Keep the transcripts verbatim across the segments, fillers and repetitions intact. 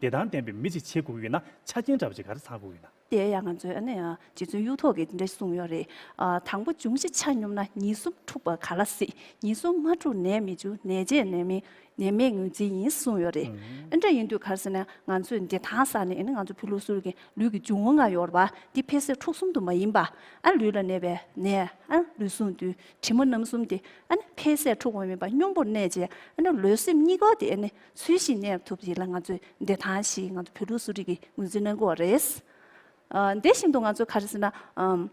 བདེ་ཐང་ལྡན་པའི་མི་ཅིག་བྱེད་དགོས་ཀྱི་ཡོད་ན་ཆ་རྐྱེན་འདྲ་པོ་ཅིག་ག་རེ་ཚང་དགོས་ཀྱི་ཡོད་ན། དེ་ཡང་ང་ཚོའི་ཨ་ནི་ཡང་རྗེ་བཙུན་གཡུ་ཐོག་གིས་འདི་འདྲ་གསུངས་ཡོད་རེད། ཨ། དང་པོ་འབྱུང་བཞི་ཆ་སྙོམས་ན། ཉེས་གསུམ་འཁྲུགས་པ་ག་ལ་སྲིད། ཉེས་གསུམ་མ་འཁྲུགས་ནད་མི་འབྱུང་། ནད་བྱས་ནད་མེད་ནད་མེད་ངོས་འཛིན་ཡིན་གསུངས་ཡོད་རེད། ཨ་འདྲ་ཡིན་དུས་ག་རེ་ཟེར་ན་ང་ཚོས་བདེ་ཐང་ཟེར་ནས་ཨ་ནི་ང་ཚོ་བོད་ལུགས་གསོ་རིག་གི་ལུས་ཀྱི་འབྱུང་བ་ལྔ་ཡོད་རེད་པ། འདི་ཕལ་ཆེར་འཁྲུག་གསུམ་དུ་མ་ཡིན་པ། ཨ། ལུས་ལ་གནས་པའི་ནད། ཨ། ལུས་ཟུངས་འདུལ། དྲི་མ་རྣམ་གསུམ་དེ་ཨ་ནི་ཕལ་ཆེར་འཁྲུག་པ་མིན་པ་སྙོམས་པོར་གནས་བྱས། ཨ་ནི་ལུས་སེམས་གཉིས་ཀ་དེ་ཨ་ནི་ཚུལ་བཞིན་གནས་ཐུབ་ཡིན་ལ་ང་ཚོས་བདེ་ཐང་ཞེས་ང་ཚོ་བོད་ལུགས་གསོ་རིག་གི་ངོས་འཛིན་གནང་གི་ཡོད་རེད། ཨ། དེ་བཞིན་དུ་ང་ཚོས་ག་རེ་ཟེར་ན། ཨམ།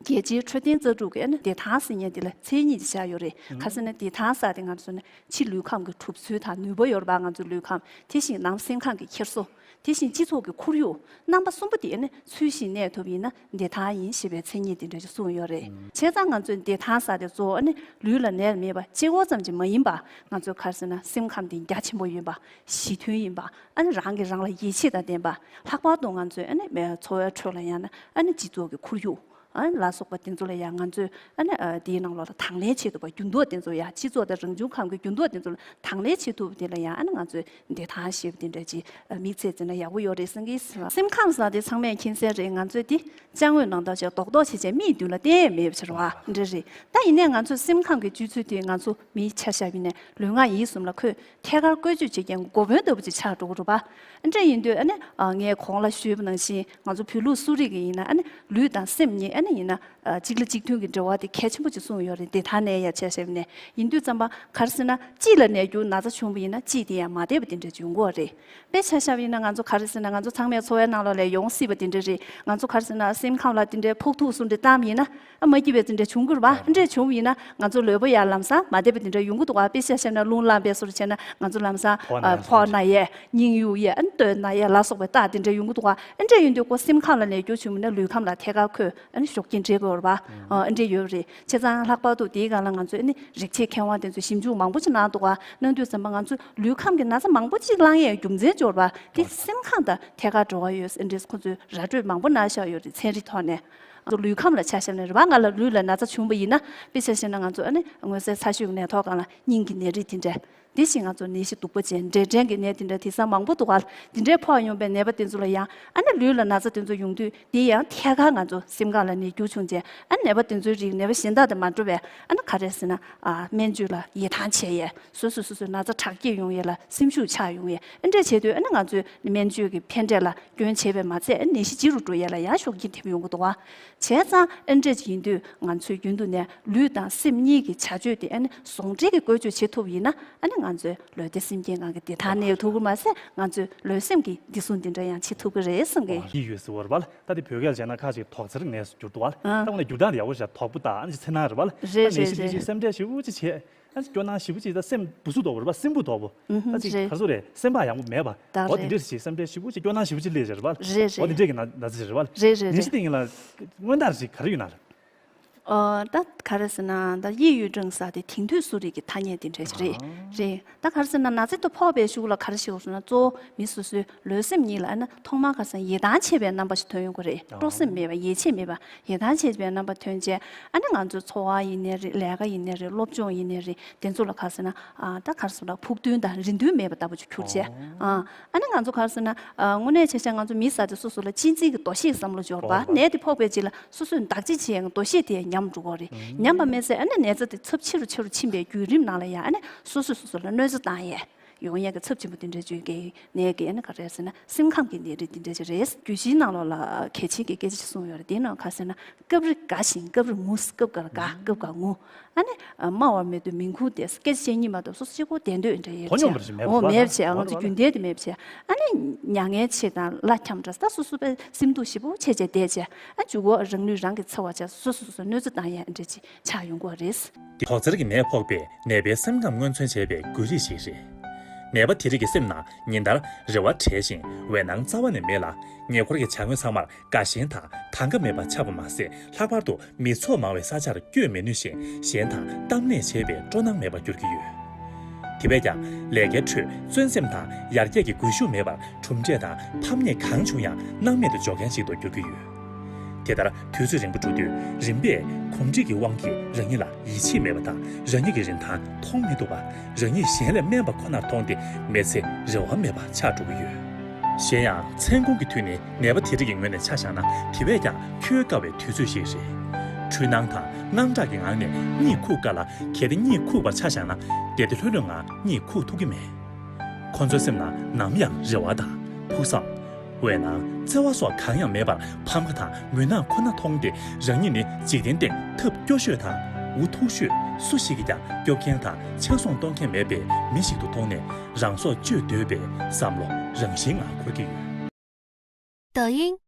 རྒྱལ་སྤྱིའི་འཕྲོད་བསྟེན་རྩ་དྲུག་གིས་ཨ་ནི་བདེ་ཐང་ཟེར་མཁན་དེ་ལ་མཚན་ཉིད་ཅིག་བཞག་ཡོད་རེད། ག་རེ་ཟེར་ན་བདེ་ཐང་ཟེར་དེ་ང་ཚོ་ནི་ཕྱི་ལུས་ཁམས་ཀྱི་གྲུབ་ཚུལ་དང་ནུས་པ་ཡོད་རེད་པ། ང་ཚོའི་ལུས་ཁམས། དེ་བཞིན་ནང་སེམས་ཁམས་ཀྱི་འཁྱེར་སོ། དེ་བཞིན་སྤྱི་ཚོགས་ཀྱི་ཁོར་ཡུག་རྣམ་པ་གསུམ་པོ་དེ་ཨ་ནི་ཚུལ་བཞིན་གནས་ཐུབ་ཡིན་ན་བདེ་ཐང་ཡིན་ཞེས་པའི་མཚན་ཉིད་དེ་འདྲ་ཞིག་གསུངས་ཡོད་རེད། བྱས་ཙང་ང་ཚོའི་བདེ་ཐང་ཟེར་དེ་གཙོ་བོ་ཨ་ནི་ལུས་ལ་ནད་མེད་པ་གཅིག་པོ་ཙམ་གྱིས་མ་ཡིན་པ། ང་ཚོའི་ག་རེ་ཟེར་ན་སེམས་ཁམས་དེ་རྒྱ་ཆེན་པོ་ཡིན་པ། ཞི་མཐུན་ཡིན་པ། ཨ་ནི་རང་གིས་རང་ལ་ཡིད་ཆེས་དང་ལྡན་པ། ལྷག་པར་དུ་ང་ཚོའི་ཨ་ནི་འཚོ་བའི་ཁྲོད་ལ་ཡང་ན་ཨ་ནི་སྤྱི་ཚོགས་ཀྱི་ཁོར་ཡུག་ཨ་ནི་ལ་སོགས་པ་དེ་ཚོ་ལ་ཡང་ང་ཚོས་ཨ་ནི་ཨ་དེའི་ནང་ལོགས་ལ་དང་ལེན་བྱེད་ཐུབ་པ། འགྱུར་ལྡོག་དེ་ཚོ་ཡང་སྤྱི་ཚོགས་དང་རང་བྱུང་ཁམས་ཀྱི་འགྱུར་ལྡོག་དེ་ཚོ་ལ་དང་ལེན་བྱེད་ཐུབ་པ་དེ་ལ་ཡང་ཨ་ནི་ང་ཚོས་བདེ་ཐང་ཞེས་པ་དེ་འདྲ་ཅིག་དམིགས་བསལ་བརྩིས་ན་ཡག་པོ་ཡོད་རེད་བསམ་གྱི། སེམས་ཁམས་ཟེར་དེ་ཚང་མས་མཁྱེན་གསལ་རེད། ང་ཚོས་དེ་ཅ་དངོས་ནང་ལྟར་བྱས་རྡོག་རྡོག་བྱས་བྱས་མིའི་མདུན་ལ་བསྟན་ཡས་མེད་པ་ཆགས་པ་འདྲ་རེད། ད་ཡིན་ནའི་ང་ཚོའི་སེམས་ཁམས་ཀྱི་སྤྱོད་ཚུལ་དེ་ང་ཚོ་མིའི་ཆ་བཞག་པ་ཡིན་ན་ལུས་ངག་ཡིད་གསུམ་ལ་ཁོས་ཐད་ཀར་བཀོལ་སྤྱོད་བྱེད་མཁན་གྱི་འགོ་དཔོན་ལྟ་བུ་ཅིག་ཆགས་འགྲོ་གི་རེད་པ། ཨ་འདྲ་ཡིན་དུས་ཨ་ནི་ཨ་ངས་གོང་ལ་ཞུས་པ་ནང་བཞིན་ང་ཚོ་བོད་ལུགས་གསོ་རིག་གི་ཡིན་ན་ཨ་ནི་ལུས་དང་སེམས་གཉིས་ཨ་ནི་ཡིན་ན་ཨ་གཅིག་ལ་གཅིག་མཐུན་གྱི་འབྲེལ་བ་དེ་གལ་ཆེན་པོ་ཅིག་གསུངས་ཡོད་རེད། བདེ་ཐང་གནས་ཡ་ཆ་བཞག་ནས། ཡིན་དུས་ཙམ་པ་ག་རེ་ཟེར་ན་གཅིག་ལ་ནད་འགོས་ན་ཚ་བྱུང་བ་ཡིན་ན་གཅིག་དེ་ཡང་མ་བདེ་བ་དེ་འདྲ་ཅིག་ཡོང་གི་ཡོད་རེད། དཔེ་ཆ་བཞག་པ་ཡིན་ན་ང་ཚོ་ག་རེ་ཟེར་ན་ང་ཚོ་ཚང་མའི་འཚོ་བའི་ནང་ལོགས་ལ་ཡོང་སྲིད་པ་དེ་འདྲ་རེད། ང་ཚོ་ག་རེ་ཟེར་ན་སེམས་ཁམས་ལ་དེ་འདྲའི་ཕོག་ཐུག་བཟོ་འདྲ་བཏང་བ་ཡིན་ན་ཨ་མ་སྐྱིད་པའི་དེ་འདྲ་བྱུང་གི་རེད་པ། ཨ་འདྲ་བྱུང་བ་ཡིན་ན་ང་ཚོ་ལུས་པོ་ཡང་ལམ་སང་མ་བདེ་བ་དེ་འདྲ་ཡོང་གི་འདུག་པ། དཔེ་ཆ་བཞག་ན་རླུང་ལངས་པའི་བཟོ་འདྲ་བྱས་ན་ང་ཚོ་ལམ་སང་ཕོག་ན་ཡས་ཕོག་ན་ཡས་སྙིང་གཡུག་ཡས་ཨ་ནི་སྟོད་ན་ཡས་ལ་སོགས་པའི་རྟགས་དེ་འདྲ་ཡོང་གི་འདུག་པ། ཨ་འདྲ་ཡིན་དུས་ཁོ་སེམས་ཁམས་ལ་ནད་འགོས་བྱུང་བ་ཡིན་ན་ལུས་ཁམས་ལ་ཐད་ཀར་ཁོས་ཨ་ནི་ཞོགས་ཀྱིན་འདྲེས་དགོས་རེད་པ། ཨ་འདྲ་ཡོད་རེད། བྱས་ཙང་ལྷག་པར་དུ་དེའི་སྒང་ལ་ང་ཚོས་ཨ་ནི་རིག་བྱེད་མཁས་དབང་དེ་ཚོས་ཞིབ་འཇུག་མང་པོ་ཅིག་གནང་འདུག་ག་གནང་དུས་ཙམ་པ་ང་ཚོས་ལུས་ཁམས་ཀྱི་ན་ཚ་མང་པོ་ཅིག་ལངས་ཡས་རྒྱུ་མཚན་འབྱོར་བ་དེ་སེམས་ཁམས་དང་ཐད་ཀར་འབྲེལ་བ་ཡོད་ཟེར་འདྲ་ཁོ་ཚོས་ར་སྤྲོད་མང་པོ་གནང་བཞག་ཡོད་རེད། ཚན་རིག་ཐོག་ནས་ང་ཚོ་ལུས་ཁམས་ལ་ཆ་བཞག་ནས་རེད་པ། ང་ལ་ལུས་ལ་ན་ཚ་བྱུང་བ་ཡིན་ན་དཔེ་ཆ་བཞག་ན་ང་ཚོ་ཨ་ནི་མངོན་གསལ་ཚ་ཤོས་ཀྱི་ནད་ཐོག་སྒང་ལ་སྙིང་གི་ནད་རིགས་དེ་འདྲ། དེ་བཞིན་ང་ཚོ་ནད་གཞི་སྡུག་པོ་ཅན་འབྲས་སྐྲན་གྱི་ནད་དེ་འདྲ་དེང་སང་མང་པོ་འདུག་ག་དེ་འདྲའི་ཕོག་ཡོང་པའི་ནད་པ་དེ་ཚོ་ལ་ཡང་ཨ་ནི་ལུས་ལ་ན་ཚ་དེ་ཚོ་ཡོང་དུས་དེ་ཡང་ཐད་ཀར་ང་ཚོ་སེམས་ཁམས་ལ་ནད་འགྱུར་བྱུང་རྗེས་ཨ་ནི་ནད་པ་དེ་ཚོའི་རིགས་ནད་པ་གཞན་དག་དང་མ་འདྲ་བའི་ཨ་ནི་ག་རེ་ཟེར་ན་ཨ་སྨན་བཅོས་ལ་ཡིད་ཐང་ཆད་ཡས། སོ་སོ་སོ་སོའི་ན་ཚ་དྲག་སྐྱེད་ཡོང་ཡས་ལ་སེམས་ཤུགས་ཆག་ཡོང་ཡས། ཨ་འདྲ་བྱས་དུས་ཨ་ནི་ང་ཚོའི་སྨན་བཅོས་ཀྱི་ཕན་འབྲས་ལ་སྐྱོན་བྱས་པས་མ་ཚད་ཨ་ནི་ནད་གཞི་ལྗིད་རུ་འགྲོ་ཡས་ལ་ཡང་ཤུགས་རྐྱེན་ཐེབས་ཡོང་གི་འདུག་ག་བྱས་ཙང་ཨ་འདྲ་ཅིག་ཡིན་དུས་ང་ཚོས་རྒྱུན་དུ་ནས་ལུས་དང་སེམས་གཉིས་ཀྱི་བྱ་སྤྱོད་དེ་ཨ་ནི་ཟུང་འབྲེལ་གྱིས་བཀོལ་སྤྱོད་བྱེད་ཐུབ་ཡིན་ན་ཨ་ནི་ང་ཚོའི་ལུས་བདེ་སེམས་སྐྱིད་ངང་གིས་བདེ་ཐང་གནས་ཐུབ་ཀྱི་མ་ཟད་ང་ཚོའི་ལུས་སེམས་ཀྱི་བདེ་སྲུང་འདི་འདྲ་ཡང་བྱེད་ཐུབ་ཀྱི་རེད་བསམ་གི། ཡིད་ཡོད་ཟེར་བ་རེད་པ་ལ། ད་དེ་བོད་སྐད་ལ་བྱས་ན་ཁ་ཅིག་དོགས་འཚེར་ནས་སུ་འགྱུར་འདུག་བ་ལ། ཨ། ད་འོ་ན་འགྱུར་སྟངས་དེ་ཡག་པོ་ཞིག་དོགས་པ་དང་ཨ་ནི་འཚེར་སྣང་རེད་པ་ལ། རེད་ད་ནད་རེད་གཞི་དེ་རེད། ཅིག་སེམས་ཁྲལ་ཞེ་པོ་ཅིག་བྱས། ཨ་ནི་སྐྱོ་སྣང་ཞེ་པོ་ཅིག་ད་སེམས་སྡུག་སུ་དོགས་པ་རེད་པ། སེམས་སྡུག་དོགས་པ། ཨུ་ཧུ། ད་ཅིག་རེད། ག་རེ་ཟེར་རེད། སེམས་པ་ཡག་པོ་མེད་པ། ད་འོ་དེ་རེད། འདྲས་ཞིག་སེམས་ཁྲལ་ཞེ་པོ་ཅིག་སྐྱོ་སྣང་ཞེ་པོ་ཅིག་སླེབས་བྱས་རེད་པ་ལ། རེད་རེད། འོ་དེ་རེད། འདྲས་ཀྱི་ན་ན་ཚ་ཞིག་རེད་པ་ལ། རེད་རེད། ནད་གཞི་རེད། དེ་ཡིན་ལ་སྔོན་བརྡ་ཞིག་ག་རེ་ཡོད་ན་ལ། ཨ། ད་ག་རེ་ཟེར་ན་ད་ཡིད་གཡུལ་འབྲིང་ཟེར་དེ་དེང་དུས་གསོ་རིག་གི་ཐ་སྙད་དེ་འདྲ་ཞིག་རེད། ཨ། རེད། ད་ག་རེ་ཟེར་ན་ན་ཚ་དེ་ཕོག་པའི་གཞུག་ལ་ག་རེ་ཞིག་ཡོང་སོང་ན་གཙོ་བོ་མི་སོ་སོའི་ལུས་སེམས་གཉིས་ལ་ཨ་ནི་ཐོག་མར་ག་རེ་ཟེར་ན་ཡིད་ཐང་ཆད་པའི་རྣམ་པ་ཞིག་ཐོན་ཡོང་གི་རེད། ཨ། སྤྲོ་སེམས་མེད་པ་ཡིད་ཆེས་མེད་པ་ཡིད་ཐང་ཆད་པའི་རྣམ་པ་ཐོན་རྗེས་ཨ་ནི་ང་ཚོའི་འཚོ་བ་ཡིན་ནའི་རེད། ལས་ཀ་ཡིན་ནའི་རེད། སློབ་སྦྱོང་ཡིན་ནའི་རེད། དེ་ཚོ་ལ་ག་རེ་ཟེར་ན་ཨ་ད་ག་རེ་ཟེར་ན་ཕུགས་འདུན་དང་རེ་འདུན་མེད་པ་ལྟ་བུ་ཅིག་གྱུར་རྗེས། ཨ། ཨ་ནི་ང་ཚོ་ག་རེ་ཟེར་ན་ཨ་དངོས་གནས་བྱས་བྱས་ང་ཚོ་མི་ཟེར་དེ་སོ་སོ་ལ་གཅེས་འཛིན་གྱི་འདུ་ཤེས་བསམ་བློ་འབྱོར་བ། ཨོ་ལགས། ནད་དེ་ཕོག་པའི་རྗེས་ལ་སོ་སོས་བདག་གཅེས་བྱེད་ཡག་འདུ་ཤེས་དེ་ཉམས་འགྲོ་གི་རེད། ཨུམ། ཉམས་པ་མ་ཟད་ཨ་ནི་ནད་ཚ་དེ་ཚབས་ཆེ་རུ་ཆེ་རུ་ཕྱིན་པའི་བརྒྱུད་རིམ་ནང་ལ་ཡང་ཨ་ནི་སོ་སོས་སོ་སོ་ལ་གནོད་འཚེ་བཏང་ཡས་ཡོང་ཡས་ཀྱི་ཚབས་ཆེན་པོ་དེ་འདྲ་བྱུང་གི་ནད་ཀྱི་ཨ་ནི་ག་རེ་ཟེར་ན་སེམས་ཁམས་ཀྱི་ནད་རིགས་དེ་འདྲ་ཅིག་རེད། རྒྱུད་བཞིའི་ནང་ལོགས་ལ་གལ་ཆེན་གྱི་སྐད་ཆ་ཞིག་གསུངས་ཡོད་རེད། དེའི་ནང་ག་རེ་ཟེར་ན། སྐབས་རེ་དགའ་ཞིང་སྐབས་རེ་ངུ། སྐབས་འགར་དགའ། སྐབས་འགར་ངུ། ཨ་ནི་སྨྲ་བར་མེད་དུས་མིང་ཁུར་ཏེ་སྐད་ཆ་བཤད་སྙིང་མ་འདོད་སོ་སོ་གཅིག་པོ་བསྡད་འདོད་འདྲ་ཡོད་དོ་སྙོམས་པ་ཞིག་མེད་པ་འོ་རེད་པ། མེད་བྱས། ང་ཚོ་རྒྱུན་ལྡན་དེ་མེད་བྱས། ཨ་ནི་མྱ་ངན་ཆེ་དང་བླ་འཁྱམས་འདྲ་ད་སོ་སོ་པའི་སེམས་སྡུག་ཞེ་པོ་ཆེ་བྱས་བསྡད་བྱས། ཨ་མཇུག་གུ་རང་ལུས་རང་གིས་འཚེ་བ་བྱས་སོ་སོ་སོ་སོ་གནོད་འཚེ་བཏང་ཡ་འདྲ་ཅིག་ཆགས་ཡོང་གི་རེད། དོགས་འཚེར་གྱི་ནད་ཕོག་པས་ནད་པའི་སེམས་ཁམས་མངོན་མཚོན་བྱས་པའི་འགུལ་རིས་ཤིག་རེད། ནད་པ་དེ་རིགས་ཀྱི་སེམས་ནང་ཉིན་ལྟར་རེ་བ་བྲལ་ཞིང་འོད་སྣང་རྩ་བ་ནས་མེད་ལ། ཉེ་འཁོར་གྱི་བྱ་དངོས་ཚང་མར་དགའ་ཞེན་དང་དང་ག་མེད་པ་ཆགས་པ་མ་ཟད། ལྷག་པར་དུ་མི་ཚོགས་མང་བའི་ས་ཆར་བསྐྱོད་མི་ནུས་ཤིང་། གཞན་དང་གཏམ་གླེང་བྱེད་པའི་སྤྲོ་སྣང་མེད་པར་འགྱུར་གྱི་ཡོད། དེ་བས་ཀྱང་ལས་ཀའི་ཁྲོད་བརྩོན་སེམས་དང་ཡར་རྒྱས་ཀྱི་སྒུལ་ཤུགས་མེད་པར་གྲུབ་འབྲས་དང་ཕམ་ཉེས་གང་བྱུང་ཡང་སྣང་མེད་དུ་འཇོག་མཁན་ཞིག་ཏུ་འགྱུར་གྱི་ཡོད། དེ་ལྟར་དུས་ཚོད་རིང་པོ་འགྲོ་དུས་རིམ་པས་གོམས་འདྲིས་ཀྱི་དབང་གིས་རང་ཉིད་ལ་ཡིད་ཆེས་མེད་པ་དང་རང་ཉིད་ཀྱི་རིན་ཐང་མཐོང་མི་ཐུབ་པ། རང་ཉིད་གཞན་ལས་དམན་པ་ཁོ་ནར་མཐོང་སྟེ་མི་ཚེ་རེ་བ་མེད་པ་ཆགས་འགྲོ་གི་ཡོད། གཞན་ཡང་མཚན་གུང་གི་དུས་ནི་ནད་པ་དེ་རིགས་ཀྱི་ངོས་ནས་ཆ་བཞག་ན་དེ་བས་ཀྱང་འཁྱོལ་དཀའ་བའི་དུས་ཚོད་ཞིག་རེད། འཁྲུལ་སྣང་དང་དངངས་སྐྲག་གི་ངང་ནས་གཉིད་ཁུག་དཀའ་ལ། གལ་ཏེ་གཉིད་ཁུག་པར་ཆ་བཞག་ན་བདེ་བདེ་ལྷོད་ལྷོད་ངང་གཉིད་ཁུག་ཐུབ་ཀྱི་མེད། ཁོ་ཚོའི་སེམས་ནང་ནམ་ཡང་རེ་བ་དང་ཕུགས་བསམ། འོད་སྣང་བརྩེ་བ་སོགས་གང་ཡང་མེད་པར་ཕམ་ཁ་དང་མུན་ནག་ཁོ་ན་མཐོང་སྟེ་རང་ཉིད་ནི་འཇིག་རྟེན་སྟེང་ཐབས་སྐྱོ་ཤོས་དང་འུ་ཐུག་ཤོས། སུ་ཞིག་གིས་ཀྱང་སྐྱོབ་མཁན་དང་ཆགས་སྡང་གཏོང་མཁན་མེད་པའི་མི་ཞིག་ཏུ་མཐོང་ནས་རང་སྲོག་གཅོད་འདོད་པའི་བསམ་བློ་རང་བཞིན་ངང་འཁོར་གྱི་ཡོད། 抖音